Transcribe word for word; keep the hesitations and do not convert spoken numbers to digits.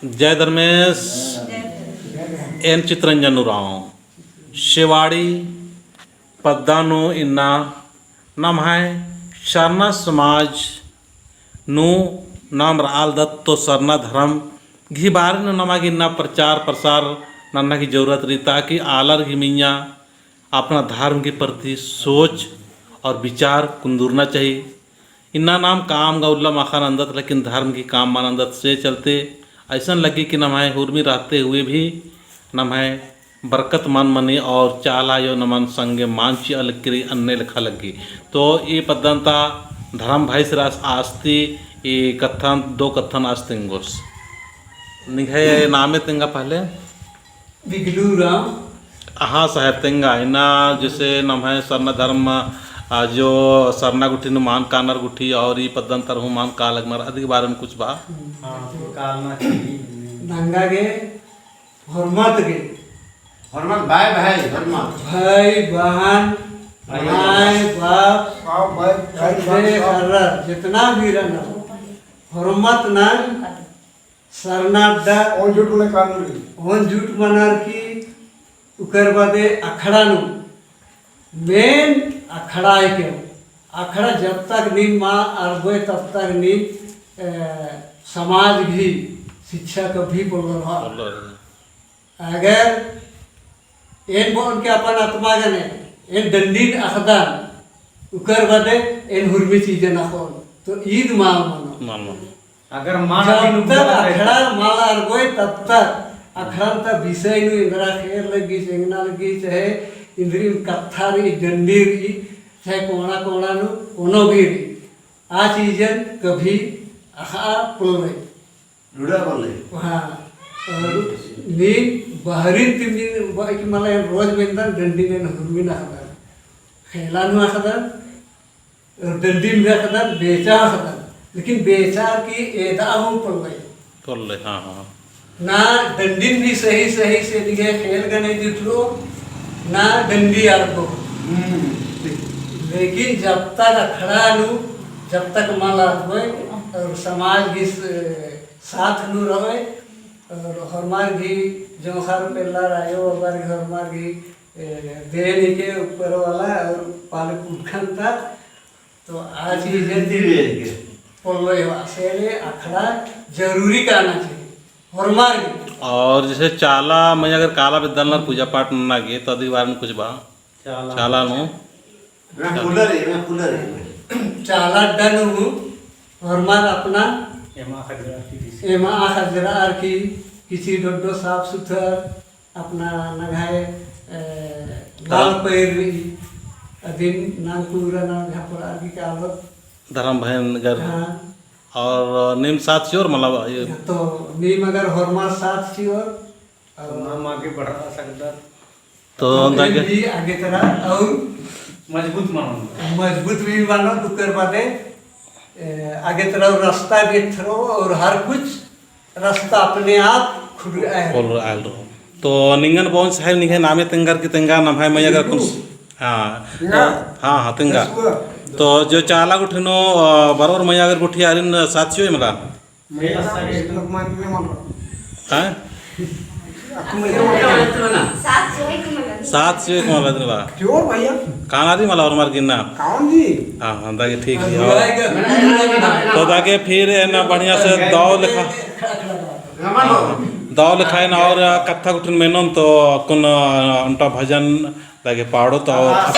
जय धर्मेस। जय धर्मेस। एन चितरंजन उराँव। सेवाड़ी पद्दा नू इन्ना नम्है सरना समाज नू नाम रआलदत तो सरना धर्म गही बारे नू नमा गे इन्ना प्रचार प्रसार नन्ना की जरूरत रई, ताकि आलर गही मइय्याँ अपना धर्म के प्रति सोच और विचार कुन्दुरना चाहिए। इन्ना नाम काम गा उल्ला माख़ा नन्दत, लेकिन धर्म की काम मा नन्दत। से चलते अइसन लग्गी कि नम्है हुरमी रहते हुए भी नम्है बरकत मल मनी और चाला अयो नमन संगे मल चिआ लगी, अन्ने लेखा लग्गी। तो ई पद्दन ता धर्म भाई सिरास आस ती ई कत्थन, दो कत्थन आस तेंगोस। निंग्है नामे तेंगा पहले? बिगलू राम। हाँ साहेब, तेंगा इन्ना जैसे नम्है सरना धर्म, आ, जो सरना गुट्ठी नू मल कानर गुट्ठी और ई पद्दन तरहूँ मल कालगनर, अदी के बारे में कुछ बआ? हाँ, तो कालना चाहिए। नंगा गे, होरमत गे। होरमत भाई, भाई, होरमत। भाई, बहन, भाई, माय, बाप, बाप, भाई, भाई, अरे, बाप, बाप। हर्रा, जितना भी रहना, होरमत ना, सरना अड्डा ओन जुट मने कानर की। ओन जुट मनर की, उकर बादे अखड़ा नू, main अखड़ा है के, अखड़ा जब तक नीम मा अरबोय तब तक नीम, ए, समाज भी शिक्षा कभी पोल्लो रहा। पोल्लो रहा। अगर एन बओन के अपन आत्मा गने, एन डंडीन अख़दन, उकर बादे एन हुरमी चीजन अख़ोन, तो ईद मल मनो। मल मनो। अगर मान जब तक अखड़ा मल अरबोय तब तक अखड़न ता विषय नू एन्दरा खेर लग्गी, चेंगना लग्गी, चाहे इन्द्रिम कत्था रई, डंडी रई, चाहे कोना कोना नू कोनो भी रई, आ चीजन कभी अख़ा पोल्लोय। लुड़ा बोले। हाँ, और नी बहरी तिमिन बा-, कि मला एन रोज मेंदन डंडी में हुरमी ना अख़दन। खेला नू अख़दन, और डंडी में अख़दन, बेचा अख़दन। लेकिन बेचा की एदा हूँ पोल्लोय। पोल्लोय, हाँ, हाँ। ना डंडी भी सही, सही से दिगे खेल गने जुटलो, ना डंडी अरबो। हम्म। लेकिन जब तक अखड़ा नू, जब तक मल अरबोय, और समाज भी स-, साथ नू रहोय, और होरमर गही जोंख़र पेल्लर आयो बाबार गही होरमर गही, ए, देन के ऊपर वाला और पाले पुरखन ता, तो आ चीज रीति रिवाज के। पोल्लोय हो, असेले अखड़ा जरूरी काना चाहिए, होरमर गही। और जैसे चाला मइय्याँ अगर काला बेद्दालनर पूजा पाठ नन्ना गे, तो अदी बारे में कुछ बा? चाला। चाला नू। मैं कूलर है, मैं कूलर है। चाला अड्डा नू होरमर अपना एमा खजरा की, एमा खजरा अर की, किसी डोड्डो साफ सुथर, अपना नंग्है, ए, धर्म लाल पैर रई, अदिन नाम पूरा नाम झापर अर की कालो। धर्म भाईन गर। हाँ। और नीम साथ चिओर मतलब ये तो नीम अगर होरमर साथ चिओर, तो नाम आगे बढ़ा सकदर। तो तो अंदाजे भी आगे तरह और मजबूत मानो। मजबूत भी मानो, तो कर बादे, ए, आगे तरह रास्ता भी थरो और हर कुछ रास्ता अपने आप खुल आए। खुल आयल रहो। तो निंगन बओन साहेब निंग्है नामे तेंगर की तेंगा नम्है मइय्याँ अगर कुन। हाँ। तेंगा। तो, हाँ, हाँ, तेंगा। तेंगा। तो जो चाला गुट्ठी नू, अ, बरओर मइय्याँ अगर गुट्ठी आरिन साथ चिओय मला? हाँ? साथ चिओय मला दिन बा। क्यों भैया? काना दी मला होरमर गे इन्ना। कान दी? हाँ, हाँ, दागे ठीक है। और तो दागे फिर एन बढ़िया से दव लेखा, हाँ, दव लेखा एन और कत्था गुट्ठिन मेनोन तो अक्कुन, अ, ओन्टा भजन दागे पाड़ोत और